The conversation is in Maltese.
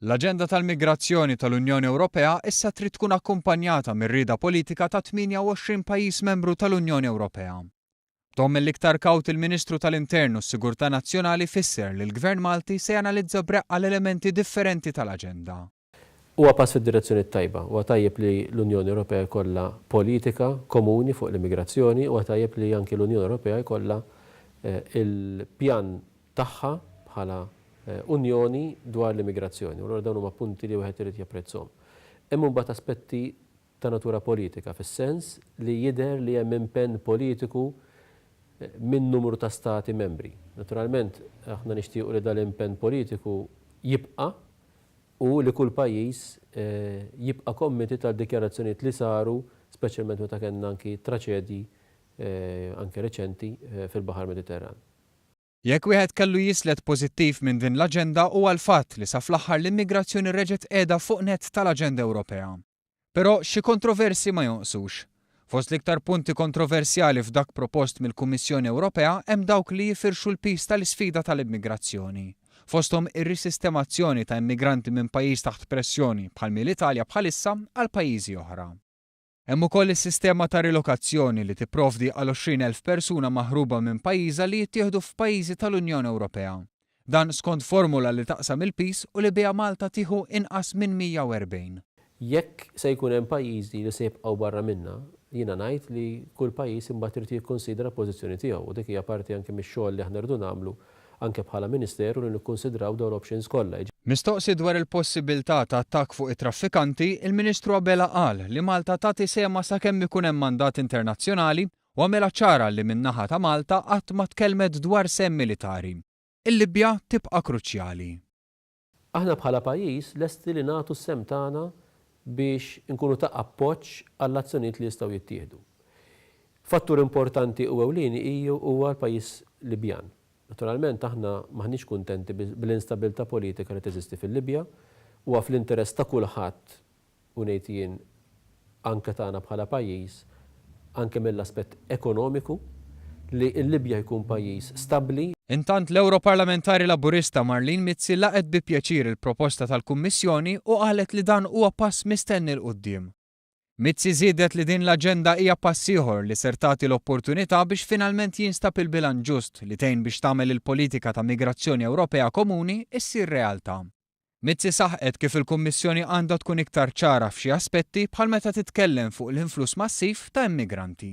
L-aġenda tal-migrazzjoni tal-Unjoni Ewropea issa trid tkun akkumpanjata mir-rieda politika ta' 28 pajjiż membru tal-Unjoni Ewropea. B'ton mill-iktar kawt il-Ministru tal-Intern u s-Sigurtà Nazzjonali fisser li l-Gvern Malti se janalizza b'reqqa l-elementi differenti tal-aġenda. Huwa pass fid-direzzjoni t-tajba. Huwa tajjeb li l-Unjoni Ewropea jkollha politika komuni fuq l-immigrazzjoni, huwa tajjeb li anki l-Unjoni Ewropea jkollha l-pjan tagħha bħala Unjoni dwar l-immigrazzjoni. U allura dawn huma punti li wieħed irid japprezzhom. Hemm imbagħad aspetti ta' natura politika fis-sens li jidher li hemm impenn politiku minn numru ta' stati membri. Naturalment aħna nixtiequ li dan l-impenn politiku jibqa' u li kull pajjiż jibqa' committed għad-dikjarazzjonijiet li saru speċjalment meta kellna anki traċedji anke reċenti fil-Baħar Mediterran. Jekk wieħed kellu jislet pożittiv minn din l-aġenda huwa l-fatt li sa fl-aħħar l-immigrazzjoni reġgħet qiegħda fuq nett tal-aġenda Ewropea. Però xi kontroversji ma jonqsux. Fost l-iktar punti kontroversjali f'dak propost mill-Kummissjoni Ewropea hemm dawk li jifirxu l-piż tal-isfida tal-immigrazzjoni, fosthom ir-risistemazzjoni ta' immigranti minn pajjiż taħt pressjoni bħal m'hi l-Italja bħalissa għal pajjiżi oħra. Hemm ukoll is-sistema ta' rilokazzjoni li tipprovdi għal 20,000 persuna maħruba minn pajjiżha li jittieħdu f'pajjiżi tal-Unjoni Ewropea. Dan skont formula li taqsam il-piż u li biha Malta tieħu inqas minn 140. Jekk se jkun hemm pajjiżi li se jibqgħu barra minnha, jiena ngħid li kull pajjiż imbagħad irid jikkunsidra l-pożizzjoni tiegħu u dik hija parti anke mix-xogħol li aħna rridu nagħmlu anke bħala Ministeru li nikkunsidraw dawn l-options kollha. Mistoqsi dwar il-possibbiltà ta' attakk fuq it-traffikanti, il-Ministru Abela qal li Malta tagħti sehemha sakemm ikun hemm mandat internazzjonali u għamilha ċara li min-naħa ta' Malta qatt ma tkellmet dwar sehem militari. Il-Libja tibqa' kruċjali. Aħna bħala pajjiż lesti li nagħtu s-sehem tagħna biex inkunu ta' appoġġ għall-azzjonijiet li jistgħu jittieħdu. Fattur importanti u ewlieni huwa l-pajjiż Libjan. Naturalment aħna m'aħniex kuntenti bl-instabilità politika li teżisti fil-Libja. Huwa fl-interess ta' kulħadd u ngħid jien anke tagħna bħala pajjiż, anke mill-aspett ekonomiku, li l-Libja jkun pajjiż stabbli. Intant l-Ewroparlamentari Laburista Marlene Mizzi laqgħet bi pjaċir il-proposta tal-Kummissjoni u qalet li dan huwa pass mistenni 'l quddiem. Mizzi żiedet li din l-aġenda hija pass ieħor li ser tagħti l-opportunità biex finalment jinstab il-bilanċ ġust li tgħin biex tagħmel il-politika ta' migrazzjoni Ewropea komuni ssir realtà. Mizzi saħqet kif il-Kummissjoni għandha tkun iktar ċara f'xi aspetti bħal meta titkellem fuq l-influss massiv ta' immigranti.